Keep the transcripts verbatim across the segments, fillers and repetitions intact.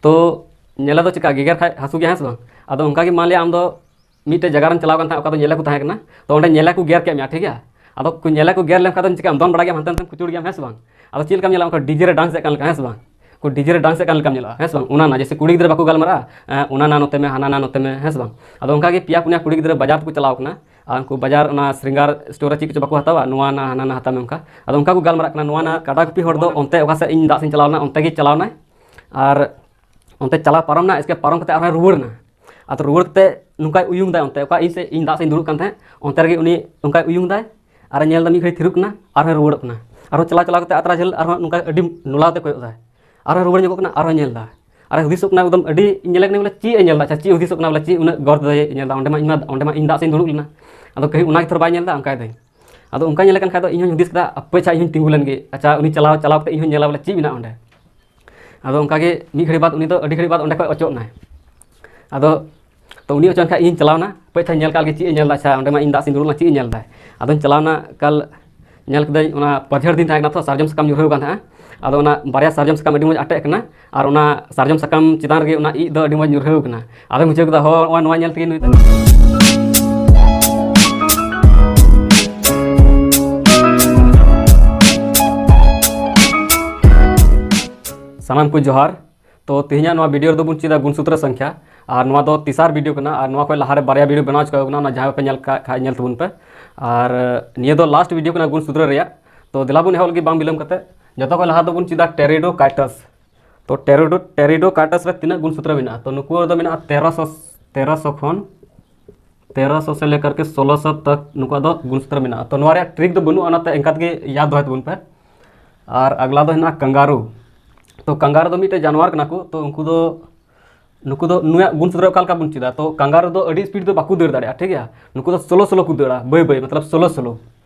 ᱛᱚ ᱧᱮᱞᱮ ᱫᱚ ᱪᱮᱠᱟ ᱜᱮᱜᱮᱨ ᱠᱷᱟᱡ ᱦᱟᱹᱥᱩ ᱜᱮᱭᱟ, ᱦᱮᱸ ᱥᱮ ᱵᱟᱝ? ᱟᱫᱚ ᱚᱱᱠᱟ ᱜᱮ ᱢᱟᱱ ᱞᱤᱭᱟ ᱟᱢ ᱫᱚ ᱢᱤᱫᱴᱮᱡ ᱡᱟᱭᱜᱟ ᱨᱮᱢ ᱪᱟᱞᱟᱣ ᱠᱟᱱ ᱛᱟᱦᱮᱸᱫ, ᱚᱠᱟ ᱫᱚ ᱧᱮᱞᱮ ᱠᱚ ᱛᱟᱦᱮᱸ ᱠᱟᱱᱟ, ᱛᱚ ᱚᱸᱰᱮ ᱧᱮᱞᱮ ᱠᱚ ᱜᱮᱨ ᱠᱮᱫ ᱢᱮᱭᱟ, ᱴᱷᱤᱠ ᱜᱮᱭᱟ? ᱟᱫᱚ ᱠᱚ ᱧᱮᱞᱮ ᱠᱚ ᱜᱮᱨ ᱞᱮᱱᱠᱷᱟᱱ ᱫᱚ ᱪᱮᱠᱟᱢ ᱫᱚᱱ ᱵᱟᱲᱟ ᱜᱮᱭᱟᱢ, ᱦᱟᱱᱛᱮ ᱱᱟᱛᱮᱢ ᱠᱩᱪᱩᱲ ᱜᱮᱭᱟᱢ, ᱦᱮᱸ ᱥᱮ ᱵᱟᱝ? ᱟᱫᱚ ᱪᱮᱫ ᱞᱮᱠᱟᱢ ᱧᱮᱞᱚᱜᱼᱟ? ᱚᱱᱠᱟ ᱰᱤᱡᱮ ᱨᱮ ᱰᱟᱱᱥ ᱮᱫ ᱠᱟᱱ ᱞᱮᱠᱟ, ᱦᱮᱸ ᱥᱮ ᱵᱟᱝ? ᱠᱚ ᱰᱤᱡᱮ ᱨᱮ ᱰᱟᱱᱥ ᱮᱫ ᱠᱟᱱ ᱞᱮᱠᱟᱢ ᱧᱮᱞᱚᱜᱼᱟ, ᱦᱮᱸ ᱥᱮ ᱵᱟᱝ? ᱚᱱᱟ ᱱᱟ ᱡᱮᱥᱮ ᱠᱩᱲᱤ ᱜᱤᱫᱽᱨᱟᱹ ᱵᱟᱠᱚ ᱜᱟᱞᱢᱟᱨᱟᱜᱼᱟ, ᱮᱸ, ᱚᱱᱟ ᱱᱟ ᱱᱚᱛᱮ ᱢᱮ, ᱦᱟᱱᱟ ᱱᱟ ᱱᱚᱛᱮ ᱢᱮ, ᱦᱮᱸ ᱥᱮ ᱵᱟᱝ? ᱟᱫᱚ ᱚᱱᱠᱟ ᱜᱮ ᱯᱮᱭᱟ ᱯᱩᱱᱭᱟ ᱠᱩᱲᱤ ᱜᱤᱫᱽᱨᱟᱹ ᱵᱟᱡᱟᱨ ᱛᱮᱠᱚ ᱪᱟᱞᱟᱣ ᱠᱟᱱᱟ, ᱟᱨ ᱩᱱᱠᱩ ᱵᱟᱡᱟᱨ ᱚᱱᱟ ᱥᱨᱤᱝᱜᱟᱨ ᱥᱴᱳᱨ ᱨᱮ ᱪᱮᱫ ᱠᱚᱪᱚ ᱵᱟᱠᱚ ᱦᱟᱛᱟᱣᱟ, ᱱᱚᱣᱟ ᱱᱟ ᱦᱟᱱᱟ ᱱᱟ ᱦᱟᱛᱟᱣ ᱢᱮ, ᱚᱱᱠᱟ᱾ ᱟᱫᱚ ᱚᱱᱠᱟ ᱠᱚ ᱜᱟᱞᱢᱟᱨᱟᱜ ᱠᱟᱱᱟ, ᱱᱚᱣᱟ ᱱᱟ ᱠᱟᱰᱟ ᱜᱩᱯᱤ ᱦᱚᱲ ᱫᱚ ᱚᱱᱛᱮ ᱚᱠᱟ ᱥᱮᱫ ᱤᱧ ᱫᱟᱜ ᱥᱮᱫ ᱤᱧ ᱪᱟᱞᱟᱣ ᱞᱮᱱᱟ, ᱚᱱᱛᱮ ᱜᱮ ᱪᱟᱞᱟᱣ ᱱᱟᱭ᱾ ᱟᱨ ᱚᱱᱛᱮ ᱪᱟᱞᱟᱣ ᱯᱟᱨᱚᱢ ᱱᱟ, ᱮᱥᱠᱮ ᱯᱟᱨᱚᱢ ᱠᱟᱛᱮ ᱟᱨᱦᱚᱸᱭ ᱨᱩᱣᱟᱹᱲ ᱱᱟ᱾ ᱟᱫᱚ ᱨᱩᱣᱟᱹᱲ ᱠᱟᱛᱮ ᱱᱚᱝᱠᱟᱭ ᱩᱭᱩᱝ ᱫᱟᱭ ᱚᱱᱛᱮ, ᱚᱠᱟ ᱤᱧ ᱥᱮᱫ ᱤᱧ ᱫᱟᱜ ᱥᱮᱫ ᱤᱧ ᱫᱩᱲᱩᱵ ᱠᱟᱱ ᱛᱟᱦᱮᱸᱫ, ᱚᱱᱛᱮ ᱨᱮᱜᱮ ᱩᱱᱤ ᱚᱱᱠᱟᱭ ᱩᱭᱩᱝ ᱫᱟᱭ᱾ ᱟᱨᱮ ᱧᱮᱞ ᱫᱟ, ᱢᱤᱫ ᱜᱷᱟᱹᱲᱤ ᱛᱷᱤᱨᱚᱜ ᱠᱟᱱᱟ, ᱟᱨᱦᱚᱸᱭ ᱨᱩᱣᱟᱹᱲᱚᱜ ᱠᱟᱱᱟ᱾ ᱟᱨᱦᱚᱸ ᱪᱟᱞᱟᱣ ᱪᱟᱞᱟᱣ ᱠᱟᱛᱮ ᱟᱛᱨᱟ ᱡᱷᱟᱹᱞ ᱟᱨᱦᱚᱸ ᱱᱚᱝᱠᱟ ᱟᱹᱰᱤ ᱱᱚᱞᱟᱣ ᱛᱮ ᱠᱚᱭᱚᱜ ᱫᱟᱭ᱾ ᱟᱨᱦᱚᱸ ᱨᱩᱣᱟᱹᱲ ᱧᱚᱜᱚᱜ ᱠᱟᱱᱟ, ᱟᱨᱦᱚᱸ ᱧᱮᱞ ᱫᱟ᱾ ᱟᱨᱮ ᱦᱩᱫᱤᱥᱚᱜ ᱠᱟᱱᱟ ᱮᱠᱫᱚᱢ, ᱟᱹᱰᱤ ᱧᱮᱞᱮ ᱠᱟᱱᱟ ᱵᱚᱞᱮ ᱪᱮᱫ ᱮ ᱧᱮᱞ ᱫᱟ, ᱟᱪᱪᱷᱟ ᱪᱮᱫ ᱦᱩᱫᱤᱥᱚᱜ ᱠᱟᱱᱟ ᱵᱚᱞᱮ ᱪᱮᱫ ᱩᱱᱟᱹᱜ ᱜᱚᱨ ᱛᱮᱫᱚᱭ ᱧᱮᱞ ᱫᱟ, ᱚᱸᱰᱮ ᱢᱟ ᱤᱧ ᱢᱟ, ᱚᱸᱰᱮ ᱢᱟ ᱤᱧ ᱫᱟᱜ ᱥᱮᱫ ᱤᱧ ᱫᱩᱲᱩᱵ ᱞᱮᱱᱟ᱾ ᱟᱫᱚ ᱠᱟᱹᱦᱤ ᱚᱱᱟ ᱜᱮ ᱛᱷᱚᱨ ᱵᱟᱭ ᱧᱮᱞ ᱫᱟ, ᱚᱱᱠᱟᱭ ᱫᱟᱹᱧ᱾ ᱟᱫᱚ ᱚᱱᱠᱟ ᱧᱮᱞᱮ ᱠᱟᱱ ᱠᱷᱟᱡ ᱫᱚ ᱤᱧ ᱦᱚᱸᱧ ᱦᱩᱫᱤᱥ ᱠᱮᱫᱟ, ᱟᱯᱮ ᱟᱪᱪᱷᱟ ᱤᱧ ᱦᱚᱸᱧ ᱛᱤᱸᱜᱩ ᱞᱮᱱ ᱜᱮ, ᱟᱪᱪᱷᱟ ᱩᱱᱤ ᱪᱟᱞᱟᱣ ᱪᱟᱞᱟᱣ ᱠᱟᱛᱮ ᱤᱧ ᱦᱚᱸᱧ ᱧᱮᱞᱟ ᱵᱚᱞᱮ ᱪᱮᱫ ᱢᱮᱱᱟᱜᱼᱟ ᱚᱸᱰᱮ᱾ ᱟᱫᱚ ᱚᱱᱠᱟ ᱜᱮ ᱢᱤᱫ ᱜᱷᱟᱹᱲᱤ ᱵᱟᱫ ᱩᱱᱤ ᱫᱚ ᱟᱹᱰᱤ ᱜᱷᱟᱹᱲᱤ ᱵᱟᱫ ᱚᱸᱰᱮ ᱠᱷᱚᱡ ᱚᱪᱚᱜ ᱱᱟᱭ᱾ ᱟᱫᱚ ᱛᱚ ᱩᱱᱤ ᱚᱪᱚᱜ ᱮᱱ ᱠᱷᱟᱡ ᱤᱧ ᱪᱟᱞᱟᱣ ᱱᱟ, ᱦᱟᱯᱮ ᱟᱪᱪᱷᱟ ᱧᱮᱞ ᱠᱟᱜ ᱞᱮᱜᱮ ᱪᱮᱫ ᱮ ᱧᱮᱞ ᱫᱟ, ᱟᱪᱪᱷᱟ ᱚᱸᱰᱮ ᱢᱟ ᱤᱧ ᱫᱟᱜ ᱥᱮᱫ ᱤᱧ ᱫᱩᱲᱩᱵ ᱞᱮᱱᱟ, ᱪᱮᱫ ᱮ ᱧᱮᱞ ᱫᱟ᱾ ᱟᱫᱚᱧ ᱪᱟᱞᱟᱣ ᱱᱟ ᱮᱠᱟᱞ ᱧᱮᱞ ᱠᱮᱫᱟᱹᱧ ᱚᱱᱟ ᱯᱟᱹᱡᱷᱟᱹᱲ ᱫᱤᱱ ᱛᱟᱦᱮᱸ ᱠᱟᱱᱟ ᱛᱚ, ᱥᱟᱨᱡᱚᱢ ᱥᱟᱠᱟᱢ ᱧᱩᱨᱦᱟᱹᱣ ᱠᱟᱱ ᱛᱟᱦᱮᱸᱜᱼᱟ᱾ ᱟᱫᱚ ᱚᱱᱟ ᱵᱟᱨᱭᱟ ᱥᱟᱨᱡᱚᱢ ᱥᱟᱠᱟᱢ ᱟᱹᱰᱤ ᱢᱚᱡᱽ ᱟᱴᱮᱫ ᱠᱟᱱᱟ, ᱟᱨ ᱚᱱᱟ ᱥᱟᱨᱡᱚᱢ ᱥᱟᱠᱟᱢ ᱪᱮᱛᱟᱱ ᱨᱮᱜᱮ ᱚᱱᱟ ᱤᱡ ᱫᱚ ᱟᱹᱰᱤ ᱢᱚᱡᱽ ᱧᱩᱨᱦᱟᱹᱣ ᱠᱟᱱᱟ᱾ ᱟᱫᱚᱧ ᱵᱩᱡᱷᱟᱹᱣ ᱠᱮᱫᱟ, ᱦᱚᱸ, ᱱᱚᱜᱼᱚᱭ ᱱᱚᱣᱟ ᱧᱮᱞ ᱛᱮᱜᱮ ᱱᱩᱭ ᱫᱚ ᱥᱟᱱᱟᱢ ᱠᱚ ᱡᱚᱦᱟᱨ᱾ ᱛᱚ ᱛᱮᱦᱮᱧᱟᱜ ᱱᱚᱣᱟ ᱵᱷᱤᱰᱤᱭᱳ ᱨᱮᱫᱚ ᱵᱚᱱ ᱪᱮᱫᱟ ᱜᱩᱱᱥᱩᱛᱨᱚ ᱥᱚᱝᱠᱷᱭᱟ, ᱟᱨ ᱱᱚᱣᱟ ᱫᱚ ᱛᱮᱥᱟᱨ ᱵᱷᱤᱰᱤᱭᱳ ᱠᱟᱱᱟ, ᱟᱨ ᱱᱚᱣᱟ ᱠᱷᱚᱱ ᱞᱟᱦᱟᱨᱮ ᱵᱟᱨᱭᱟ ᱵᱷᱤᱰᱤᱭᱳ ᱵᱮᱱᱟᱣ ᱪᱩᱠᱟᱹᱣ ᱠᱟᱱᱟ, ᱚᱱᱟ ᱡᱟᱦᱟᱸᱭ ᱯᱮ ᱧᱮᱞ ᱠᱟᱜ ᱠᱷᱟᱡ ᱧᱮᱞ ᱛᱟᱵᱚᱱ ᱯᱮ᱾ ᱟᱨ ᱱᱤᱭᱟᱹ ᱫᱚ ᱞᱟᱥᱴ ᱵᱷᱤᱰᱤᱭᱳ ᱠᱟᱱᱟ ᱜᱩᱱᱥᱩᱛᱨᱚ ᱨᱮᱭᱟᱜ᱾ ᱛᱚ ᱫᱮᱞᱟ ᱵᱚᱱ ᱮᱦᱚᱵ ᱞᱮᱜᱮ ᱵᱟᱝ ᱵᱤᱞᱚᱢ ᱠᱟᱛᱮ᱾ ᱡᱚᱛᱚ ᱠᱷᱚᱱ ᱞᱟᱦᱟ ᱫᱚᱵᱚᱱ ᱪᱮᱫᱟ ᱴᱮᱨᱤᱰᱳ ᱠᱟᱭᱴᱟᱥ᱾ ᱛᱚ ᱴᱮᱨᱤᱰᱳ, ᱴᱮᱨᱤᱰᱳ ᱠᱟᱭᱴᱟᱥ ᱨᱮ ᱛᱤᱱᱟᱹᱜ ᱜᱩᱱᱥᱩᱛᱨᱚ ᱢᱮᱱᱟᱜᱼᱟ? ᱛᱚ ᱱᱩᱠᱩ ᱨᱮᱫᱚ ᱢᱮᱱᱟᱜᱼᱟ ᱛᱮᱨᱚᱥᱚ, ᱛᱮᱨᱚᱥᱚ ᱠᱷᱚᱱ ᱛᱮᱨᱚᱥᱚ ᱥᱮ ᱞᱮᱠᱟᱨ ᱠᱮ ᱥᱳᱞᱳᱥᱚ ᱛᱚᱠ ᱱᱩᱠᱩᱣᱟᱜ ᱫᱚ ᱜᱩᱱᱥᱩᱛᱨᱚ ᱢᱮᱱᱟᱜᱼᱟ᱾ ᱛᱚ ᱱᱚᱣᱟ ᱨᱮᱭᱟᱜ ᱴᱨᱤᱠ ᱫᱚ ᱵᱟᱹᱱᱩᱜᱼᱟ, ᱚᱱᱟᱛᱮ ᱮᱱᱠᱟ ᱛᱮᱜᱮ ᱭᱟᱫ ᱫᱚᱦᱚᱭ ᱛᱟᱵᱚᱱ ᱯᱮ᱾ ᱟᱨ ᱟᱜᱽᱞᱟ ᱫᱚ ᱦᱮᱱᱟᱜᱼᱟ ᱠᱟᱝᱜᱟᱨᱩ᱾ ᱛᱚ ᱠᱟᱝᱜᱟᱨᱩ ᱫᱚ ᱢᱤᱫᱴᱮᱡ ᱡᱟᱱᱣᱟᱨ ᱠᱟᱱᱟ ᱠᱚ᱾ ᱛᱚ ᱩᱱᱠᱩ ᱫᱚ, ᱱᱩᱠᱩ ᱫᱚ ᱱᱩᱭᱟᱜ ᱜᱩᱱᱥᱩᱛᱨᱚ ᱚᱠᱟ ᱞᱮᱠᱟ ᱵᱚᱱ ᱪᱮᱫᱟ? ᱛᱚ ᱠᱟᱝᱜᱟᱨᱩ ᱫᱚ ᱟᱹᱰᱤ ᱥᱯᱤᱰ ᱫᱚ ᱵᱟᱠᱚ ᱫᱟᱹᱲ ᱫᱟᱲᱮᱭᱟᱜᱼᱟ, ᱴᱷᱤᱠ ᱜᱮᱭᱟ? ᱱᱩᱠᱩ ᱫᱚ ᱥᱳᱞᱳ ᱥᱳᱞᱳ ᱠᱚ ᱫᱟᱹᱲᱟ, ᱵᱟᱹᱭ ᱵᱟᱹᱭ, ᱢᱚᱛᱞᱚᱵ ᱥᱳᱞᱳ ᱥᱳᱞᱳ᱾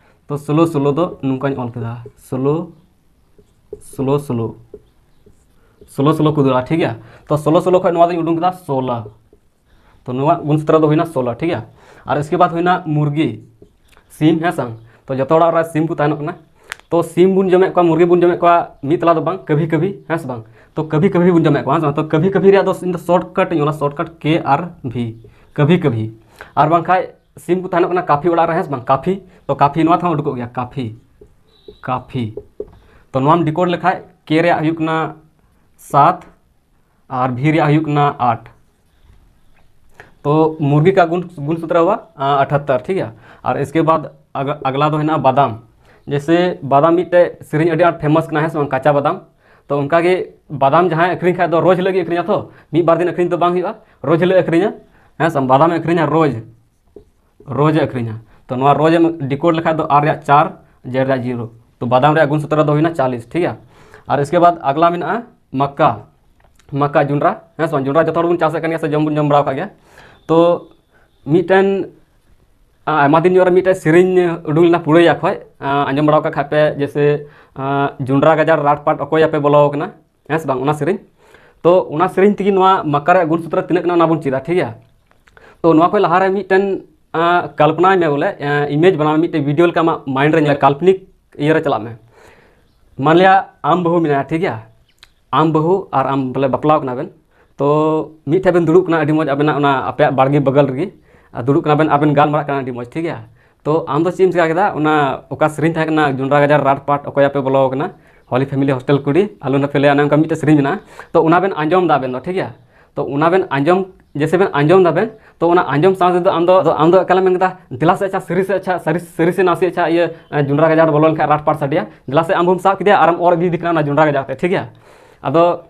ᱛᱚ ᱥᱳᱞᱳ ᱥᱳᱞᱳ ᱫᱚ ᱱᱚᱝᱠᱟᱧ ᱚᱞ ᱠᱮᱫᱟ, ᱥᱳᱞᱳ, ᱥᱳᱞᱳ ᱥᱳᱞᱳ, ᱥᱳᱞᱳ ᱥᱳᱞᱳ ᱠᱚ ᱫᱟᱹᱲᱟ, ᱴᱷᱤᱠ ᱜᱮᱭᱟ? ᱛᱚ ᱥᱳᱞᱳ ᱥᱳᱞᱳ ᱠᱷᱚᱱ ᱱᱚᱣᱟ ᱫᱚᱧ ᱩᱰᱩᱝ ᱠᱮᱫᱟ ᱥᱳᱞᱳ᱾ ᱛᱚ ᱱᱚᱣᱟ ᱜᱩᱱᱥᱩᱛᱨᱚ ᱫᱚ ᱦᱩᱭᱱᱟ ᱥᱳᱞᱳ, ᱴᱷᱤᱠ ᱜᱮᱭᱟ? ᱟᱨ ᱤᱥᱠᱮ ᱵᱟᱫ ᱦᱩᱭᱱᱟ ᱢᱩᱨᱜᱤ, ᱥᱤᱢ, ᱦᱮᱸ ᱥᱮ ᱵᱟᱝ? ᱛᱚ ᱡᱚᱛᱚ ᱚᱲᱟᱜ ᱨᱮ ᱥᱤᱢ ᱠᱚ ᱛᱟᱦᱮᱱᱚᱜ ᱠᱟᱱᱟ᱾ ᱛᱚ ᱥᱤᱢ ᱵᱚᱱ ᱡᱚᱢᱮᱫ ᱠᱚᱣᱟ, ᱢᱩᱨᱜᱤ ᱵᱚᱱ ᱡᱚᱢᱮᱫ ᱠᱚᱣᱟ, ᱢᱤᱫ ᱛᱟᱞᱟ ᱫᱚ ᱵᱟᱝ, ᱠᱟᱵᱷᱤ ᱠᱟᱵᱷᱤ, ᱦᱮᱸ ᱥᱮ ᱵᱟᱝ? ᱛᱚ ᱠᱟᱵᱷᱤ ᱠᱟᱵᱷᱤ ᱵᱚᱱ ᱡᱚᱢᱮᱫ ᱠᱚᱣᱟ, ᱦᱮᱸ ᱥᱮ ᱵᱟᱝ? ᱛᱚ ᱠᱟᱵᱷᱤ ᱠᱟᱵᱷᱤ ᱨᱮᱭᱟᱜ ᱫᱚ ᱤᱧ ᱫᱚ ᱥᱚᱨᱴᱠᱟᱴ ᱤᱧ ᱚᱞᱟ, ᱥᱚᱨᱴᱠᱟᱴ ᱠᱮ ᱟᱨ ᱵᱷᱤ, ᱠᱟᱵᱷᱤ ᱠᱟᱵᱷᱤ᱾ ᱟᱨ ᱵᱟᱝᱠᱷᱟᱡ ᱥᱤᱢ ᱠᱚ ᱛᱟᱦᱮᱱᱚᱜ ᱠᱟᱱᱟ ᱠᱟᱯᱷᱤ ᱚᱲᱟᱜ ᱨᱮ, ᱦᱮᱸ ᱥᱮ ᱵᱟᱝ? ᱠᱟᱯᱷᱤ, ᱛᱚ ᱠᱟᱯᱷᱤ ᱱᱚᱣᱟ ᱛᱮᱦᱚᱸ ᱩᱰᱩᱠᱚᱜ ᱜᱮᱭᱟ, ᱠᱟᱯᱷᱤ, ᱠᱟᱯᱷᱤ᱾ ᱛᱚ ᱱᱚᱣᱟᱢ ᱰᱤᱠᱳᱰ ᱞᱮᱠᱷᱟᱡ ᱠᱮ ᱨᱮᱭᱟᱜ ᱦᱩᱭᱩᱜ ᱠᱟᱱᱟ ᱥᱟᱛ, ᱟᱨ ᱵᱷᱤ ᱨᱮᱭᱟᱜ ᱦᱩᱭᱩᱜ ᱠᱟᱱᱟ ᱟᱴ᱾ ᱛᱚ ᱢᱩᱨᱜᱤ ᱠᱟ ᱜᱩᱱ, ᱜᱩᱱ ᱥᱩᱛᱨᱟ ᱦᱩᱣᱟ, ᱟ, ᱟᱴᱷᱟᱛᱛᱟᱨ, ᱴᱷᱤᱠ ᱜᱮᱭᱟ᱾ ᱟᱨ ᱤᱥᱠᱮ ᱵᱟᱫ ᱟᱜ-, ᱟᱜᱽᱞᱟ ᱫᱚ ᱦᱮᱱᱟᱜᱼᱟ ᱵᱟᱫᱟᱢ᱾ ᱡᱮᱭᱥᱮ ᱵᱟᱫᱟᱢ ᱢᱤᱫᱴᱮᱡ ᱥᱮᱨᱮᱧ ᱟᱹᱰᱤ ᱟᱸᱴ ᱯᱷᱮᱢᱟᱥ ᱠᱟᱱᱟ, ᱦᱮᱸ ᱥᱮ ᱵᱟᱝ? ᱠᱟᱪᱟ ᱵᱟᱫᱟᱢ᱾ ᱛᱚ ᱚᱱᱠᱟ ᱜᱮ ᱵᱟᱫᱟᱢ ᱡᱟᱦᱟᱸᱭ ᱟᱹᱠᱷᱨᱤᱧ ᱠᱷᱟᱡ ᱫᱚ ᱨᱳᱡᱽ ᱦᱤᱞᱳᱜ ᱜᱮ ᱟᱹᱠᱷᱨᱤᱧᱟ, ᱛᱚ ᱢᱤᱫ ᱵᱟᱨ ᱫᱤᱱ ᱟᱹᱠᱷᱨᱤᱧ ᱫᱚ ᱵᱟᱝ ᱦᱩᱭᱩᱜᱼᱟ, ᱨᱳᱡᱽ ᱦᱤᱞᱳᱜ ᱟᱹᱠᱷᱨᱤᱧᱟ, ᱦᱮᱸ ᱥᱮ? ᱵᱟᱫᱟᱢᱮ ᱟᱹᱠᱷᱨᱤᱧᱟ ᱨᱳᱡᱽ, ᱨᱳᱡᱽ ᱮ ᱟᱹᱠᱷᱨᱤᱧᱟ᱾ ᱛᱚ ᱱᱚᱣᱟ ᱨᱳᱡᱽ ᱮᱢ ᱰᱤᱠᱳᱰ ᱞᱮᱠᱷᱟᱡ ᱫᱚ ᱟᱨ ᱨᱮᱭᱟᱜ ᱪᱟᱨ, ᱡᱮᱰ ᱨᱮᱭᱟᱜ ᱡᱤᱨᱳ᱾ ᱛᱚ ᱵᱟᱫᱟᱢ ᱨᱮᱭᱟᱜ ᱜᱩᱱ ᱥᱩᱛᱨᱚ ᱫᱚ ᱦᱩᱭᱱᱟ ᱪᱟᱞᱤᱥ, ᱴᱷᱤᱠ ᱜᱮᱭᱟ᱾ ᱟᱨ ᱤᱥᱠᱮ ᱵᱟᱫ ᱟᱜᱽᱞᱟ ᱢᱮᱱᱟᱜᱼᱟ ᱢᱟᱠᱟ, ᱢᱟᱠᱟ ᱡᱚᱱᱰᱨᱟ, ᱦᱮᱸ ᱥᱮ ᱵᱟᱝ? ᱡᱚᱱᱰᱨᱟ ᱡᱚᱛᱚ ᱦᱚᱲ ᱵᱚᱱ ᱪᱟᱥᱮᱫ ᱠᱟᱱ ᱜᱮᱭᱟ ᱥᱮ ᱡᱚᱢ ᱵᱚᱱ ᱡᱚᱢ ᱵᱟᱲᱟ ᱟᱠᱟᱫ ᱜᱮᱭᱟ᱾ ᱛᱚ ᱢᱤᱫᱴᱮᱱ, ᱟ, ᱟᱭᱢᱟ ᱫᱤᱱ ᱧᱚᱜ ᱨᱮ ᱢᱤᱫᱴᱮᱱ ᱥᱮᱨᱮᱧ ᱩᱰᱩᱝ ᱞᱮᱱᱟ ᱯᱩᱲᱟᱹᱭᱟ ᱠᱷᱚᱡ, ᱟ, ᱟᱸᱡᱚᱢ ᱵᱟᱲᱟ ᱟᱠᱟᱫ ᱠᱷᱟᱡ ᱯᱮ, ᱡᱮᱭᱥᱮ, ᱟ, ᱡᱚᱱᱰᱨᱟ ᱜᱟᱡᱟᱲ ᱨᱟᱴ ᱯᱟᱴ ᱚᱠᱚᱭᱟᱯᱮ ᱵᱚᱞᱚ ᱟᱠᱟᱱᱟ, ᱦᱮᱸ ᱥᱮ ᱵᱟᱝ? ᱚᱱᱟ ᱥᱮᱨᱮᱧ᱾ ᱛᱚ ᱚᱱᱟ ᱥᱮᱨᱮᱧ ᱛᱮᱜᱮ ᱱᱚᱣᱟ ᱢᱟᱠᱟ ᱨᱮᱭᱟᱜ ᱜᱩᱱ ᱥᱩᱛᱨᱚ ᱛᱤᱱᱟᱹᱜ ᱠᱟᱱᱟ ᱚᱱᱟ ᱵᱚᱱ ᱪᱮᱫᱟ, ᱴᱷᱤᱠ ᱜᱮᱭᱟ᱾ ᱛᱚ ᱱᱚᱣᱟ ᱠᱷᱚᱡ ᱞᱟᱦᱟᱨᱮ ᱢᱤᱫᱴᱮᱱ, ᱟ, ᱠᱚᱞᱯᱚᱱᱟᱭ ᱢᱮ ᱵᱚᱞᱮ, ᱟ, ᱤᱢᱮᱡᱽ ᱵᱮᱱᱟᱣ ᱢᱮ, ᱢᱤᱫᱴᱮᱱ ᱵᱷᱤᱰᱤᱭᱳ ᱞᱮᱠᱟ ᱟᱢᱟᱜ ᱢᱟᱭᱤᱱᱰ ᱨᱮ ᱧᱮᱞ, ᱠᱟᱞᱯᱚᱱᱤᱠ ᱤᱭᱟᱹ ᱨᱮ ᱪᱟᱞᱟᱜ ᱢᱮ᱾ ᱢᱟᱱ ᱞᱤᱭᱟ ᱟᱢ ᱵᱟᱹᱦᱩ ᱢᱮᱱᱟᱭᱟ, ᱴᱷᱤᱠ ᱜᱮᱭᱟ, ᱟᱢ ᱵᱟᱹᱦᱩ ᱟᱨ ᱟᱢ ᱵᱚᱞᱮ ᱵᱟᱯᱞᱟᱣ ᱠᱟᱱᱟ ᱵᱮᱱ᱾ ᱛᱚ ᱢᱤᱫ ᱴᱷᱮᱱ ᱵᱮᱱ ᱫᱩᱲᱩᱵ ᱠᱟᱱᱟ ᱟᱹᱰᱤ ᱢᱚᱡᱽ, ᱟᱵᱮᱱᱟᱜ ᱚᱱᱟ ᱟᱯᱮᱭᱟᱜ ᱵᱟᱲᱜᱮ ᱵᱟᱜᱟᱞ ᱨᱮᱜᱮ, ᱟᱨ ᱫᱩᱲᱩᱵ ᱠᱟᱱᱟ ᱵᱮᱱ ᱟᱨ ᱵᱮᱱ ᱜᱟᱞᱢᱟᱨᱟᱜ ᱠᱟᱱᱟ ᱟᱹᱰᱤ ᱢᱚᱡᱽ, ᱴᱷᱤᱠ ᱜᱮᱭᱟ᱾ ᱛᱚ ᱟᱢ ᱫᱚ ᱪᱮᱫ ᱮᱢ ᱪᱮᱠᱟ ᱠᱮᱫᱟ? ᱚᱱᱟ ᱚᱠᱟ ᱥᱮᱨᱮᱧ ᱛᱟᱦᱮᱸ ᱠᱟᱱᱟ ᱡᱚᱱᱰᱨᱟ ᱜᱟᱡᱟᱲ ᱨᱟᱴ ᱯᱟᱴ ᱚᱠᱚᱭᱟᱯᱮ ᱵᱚᱞᱚ ᱟᱠᱟᱱᱟ, ᱦᱚᱞᱤ ᱯᱷᱮᱢᱤᱞᱤ ᱦᱳᱥᱴᱮᱞ ᱠᱩᱲᱤ ᱟᱞᱚ ᱱᱟ ᱯᱷᱮᱞᱮᱭᱟ, ᱚᱱᱮ ᱚᱱᱠᱟ ᱢᱤᱫᱴᱮᱱ ᱥᱮᱨᱮᱧ ᱢᱮᱱᱟᱜᱼᱟ᱾ ᱛᱚ ᱚᱱᱟ ᱵᱮᱱ ᱟᱸᱡᱚᱢ ᱫᱟ ᱟᱵᱮᱱ ᱫᱚ, ᱴᱷᱤᱠ ᱜᱮᱭᱟ᱾ ᱛᱚ ᱚᱱᱟ ᱵᱮᱱ ᱟᱸᱡᱚᱢ, ᱡᱮᱭᱥᱮ ᱵᱮᱱ ᱟᱸᱡᱚᱢ ᱫᱟᱵᱮᱱ, ᱛᱚ ᱚᱱᱟ ᱟᱸᱡᱚᱢ ᱥᱟᱶ ᱛᱮᱫᱚ ᱟᱢ ᱫᱚ, ᱟᱫᱚ ᱟᱢ ᱫᱚ ᱮᱠᱟᱞᱮᱢ ᱢᱮᱱ ᱠᱮᱫᱟ, "ᱫᱮᱞᱟ ᱥᱮ ᱟᱪᱪᱷᱟ, ᱥᱟᱹᱨᱤ ᱥᱮ ᱟᱪᱪᱷᱟ, ᱥᱟᱹᱨᱤ, ᱥᱟᱹᱨᱤ ᱥᱮ ᱱᱟᱥᱮ ᱟᱪᱪᱷᱟ, ᱤᱭᱟᱹ, ᱮ, ᱡᱚᱱᱰᱨᱟ ᱜᱟᱡᱟᱲ ᱵᱚᱞᱚ ᱞᱮᱱᱠᱷᱟᱱ ᱨᱟᱴ ᱯᱟᱴ ᱥᱟᱰᱮᱭᱟ, ᱫᱮᱞᱟ ᱥᱮ", ᱟᱢ ᱵᱚᱱ ᱥᱟᱵ ᱠᱮᱫᱮᱭᱟ ᱟᱨᱮᱢ ᱚᱨ ᱤᱫᱤ ᱠᱟᱱᱟ ᱚᱱᱟ ᱡᱚᱱᱰᱨᱟ ᱜᱟᱡᱟᱲ ᱛᱮ, ᱴᱷᱤᱠ ᱜᱮᱭᱟ᱾ ᱟᱫᱚ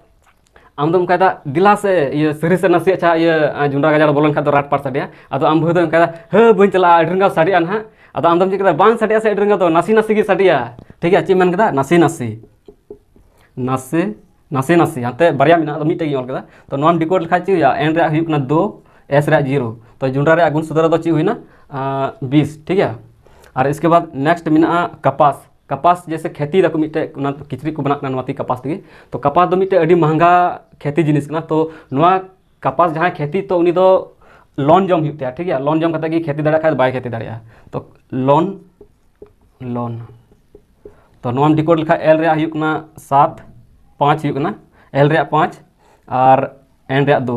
ᱟᱢ ᱫᱚᱢ ᱚᱱᱠᱟᱭᱮᱫᱟ, "ᱫᱮᱞᱟ ᱥᱮ, ᱤᱭᱟᱹ, ᱥᱟᱹᱨᱤ ᱥᱮ ᱱᱟᱥᱮ ᱟᱪᱪᱷᱟ, ᱤᱭᱟᱹ, ᱮ, ᱡᱚᱱᱰᱨᱟ ᱜᱟᱡᱟᱲ ᱵᱚᱞᱚ ᱞᱮᱱᱠᱷᱟᱱ ᱫᱚ ᱨᱟᱴ ᱯᱟᱴ ᱥᱟᱰᱮᱭᱟ", ᱟᱫᱚ ᱟᱢ ᱵᱟᱹᱦᱩ ᱫᱚ ᱚᱱᱠᱟᱭᱮᱫᱟ, "ᱦᱟᱹ, ᱵᱟᱹᱧ ᱪᱟᱞᱟᱜᱼᱟ, ᱟᱹᱰᱤ ᱨᱟᱸᱜᱟᱣ ᱥᱟᱰᱮᱜᱼᱟ ᱱᱟᱦᱟᱜ", ᱟᱫᱚ ᱟᱢ ᱫᱚᱢ ᱪᱮᱫ ᱠᱮᱫᱟ, "ᱵᱟᱝ ᱥᱟᱰᱮᱜᱼᱟ ᱥᱮ, ᱟᱹᱰᱤ ᱨᱟᱸᱜᱟᱣ ᱫᱚ ᱱᱟᱥᱮ ᱱᱟᱥᱮ ᱜᱮ ᱥᱟᱰᱮᱭᱟ", ᱴᱷᱤᱠ ᱜᱮᱭᱟ, ᱪᱮᱫ ᱮᱢ ᱢᱮᱱ ᱠᱮᱫᱟ? ᱱᱟᱥᱮ ᱱᱟᱥᱮ᱾ ᱱᱟᱥᱮ, ᱱᱟᱥᱮ ᱱᱟᱥᱮ, ᱦᱟᱱᱛᱮ ᱵᱟᱨᱭᱟ ᱢᱮᱱᱟᱜᱼᱟ, ᱟᱫᱚ ᱢᱤᱫᱴᱮᱡ ᱜᱤᱧ ᱚᱞ ᱠᱮᱫᱟ᱾ ᱛᱚ ᱱᱚᱣᱟᱢ ᱰᱤᱠᱳᱰ ᱞᱮᱠᱷᱟᱡ ᱪᱮᱫ ᱦᱩᱭᱩᱜᱼᱟ? ᱮᱱ ᱨᱮᱭᱟᱜ ᱦᱩᱭᱩᱜ ᱠᱟᱱᱟ ᱫᱳ, ᱮᱥ ᱨᱮᱭᱟᱜ ᱡᱤᱨᱳ᱾ ᱛᱚ ᱡᱚᱱᱰᱨᱟ ᱨᱮᱭᱟᱜ ᱜᱩᱱ ᱥᱩᱛᱨᱚ ᱫᱚ ᱪᱮᱫ ᱦᱩᱭᱱᱟ? ᱟᱸ, ᱵᱤᱥ, ᱴᱷᱤᱠ ᱜᱮᱭᱟ᱾ ᱟᱨ ᱤᱥᱠᱮ ᱵᱟᱫ ᱱᱮᱠᱥᱴ ᱢᱮᱱᱟᱜᱼᱟ ᱠᱟᱯᱟᱥ᱾ ᱠᱟᱯᱟᱥ ᱡᱮᱭᱥᱮ ᱠᱷᱮᱛᱤ ᱫᱟᱠᱚ ᱢᱤᱫᱴᱮᱡ, ᱚᱱᱟ ᱠᱤᱪᱨᱤᱡ ᱠᱚ ᱵᱮᱱᱟᱜ ᱠᱟᱱᱟ ᱱᱚᱣᱟ ᱛᱮ ᱠᱟᱯᱟᱥ ᱛᱮᱜᱮ᱾ ᱛᱚ ᱠᱟᱯᱟᱥ ᱫᱚ ᱢᱤᱫᱴᱮᱡ ᱟᱹᱰᱤ ᱢᱟᱦᱟᱝᱜᱟ ᱠᱷᱮᱛᱤ ᱡᱤᱱᱤᱥ ᱠᱟᱱᱟ᱾ ᱛᱚ ᱱᱚᱣᱟ ᱠᱟᱯᱟᱥ ᱡᱟᱦᱟᱸᱭ ᱠᱷᱮᱛᱤ, ᱛᱚ ᱩᱱᱤ ᱫᱚ ᱞᱳᱱ ᱡᱚᱢ ᱦᱩᱭᱩᱜ ᱛᱟᱭᱟ, ᱴᱷᱤᱠ ᱜᱮᱭᱟ᱾ ᱞᱳᱱ ᱡᱚᱢ ᱠᱟᱛᱮ ᱜᱮ ᱠᱷᱮᱛᱤ ᱫᱟᱲᱮᱭᱟᱜ ᱠᱷᱟᱡ ᱵᱟᱭ ᱠᱷᱮᱛᱤ ᱫᱟᱲᱮᱭᱟᱜᱼᱟ᱾ ᱛᱚ ᱞᱳᱱ, ᱞᱳᱱ, ᱛᱚ ᱱᱚᱣᱟᱢ ᱰᱤᱠᱳᱰ ᱞᱮᱠᱷᱟᱱ ᱮᱞ ᱨᱮᱭᱟᱜ ᱦᱩᱭᱩᱜ ᱠᱟᱱᱟ ᱥᱟᱛ, ᱯᱟᱸᱪ ᱦᱩᱭᱩᱜ ᱠᱟᱱᱟ, ᱮᱞ ᱨᱮᱭᱟᱜ ᱯᱟᱸᱪ ᱟᱨ ᱮᱱ ᱨᱮᱭᱟᱜ ᱫᱩ᱾